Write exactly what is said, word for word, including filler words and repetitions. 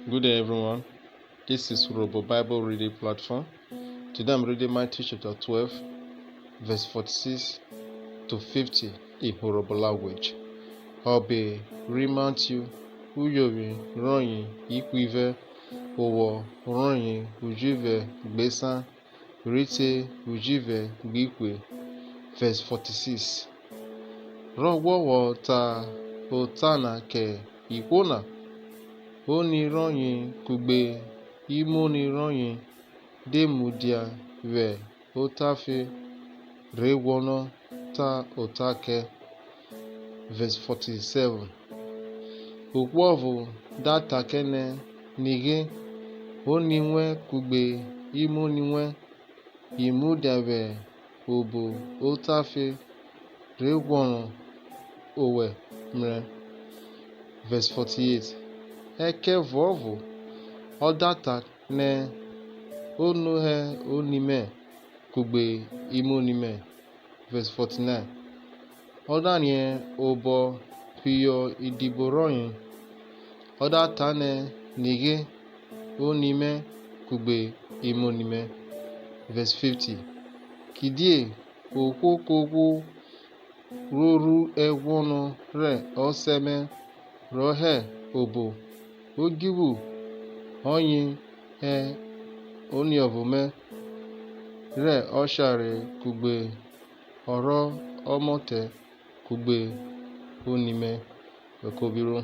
Good day, everyone. This is Urhobo Bible Reading Platform. Today I'm reading Matthew chapter twelve, verse forty-six to fifty in Urhobo language. Ọbe ri Matthew, uyovwi rọye ihwivẹ, owọ rọye ujuvẹ gbesan, rhi te ujuvẹ gbe ihwe. Verse forty-six. Rọ ghwọghwọ ta ota na kẹ ihwo na, oni rọye kugbe imoni rọye de mudia vwẹ otafe re guọnọ ta ota kẹ. Verse forty-seven. Ohwo ọvo da ta kẹ nẹ, Nighe, oni wẹn kugbe imoni wẹn yi mudia vwẹ obo otafe re guọnọ owẹ mrẹ. Verse forty-eight. Ẹkẹvuọvo ọ da ta nẹ, Ono hẹ oni mẹ kugbe imoni mẹ? Verse forty-nine. Ọ da riẹn obọ phiyọ idibo rọye, ọ da ta nẹ, Nighe, oni mẹ kugbe imoni mẹ. Verse fifty. Kidie ohwo kohwo ro ru ẹguọnọ rẹ Ọsẹ mẹ rọ hẹ obo odjuvwu, ọye hẹ oniọvo mẹ, rẹ ọshare kugbe ọ rọ ọmọtẹ kugbe oni mẹ. Wẹ ko vwiro.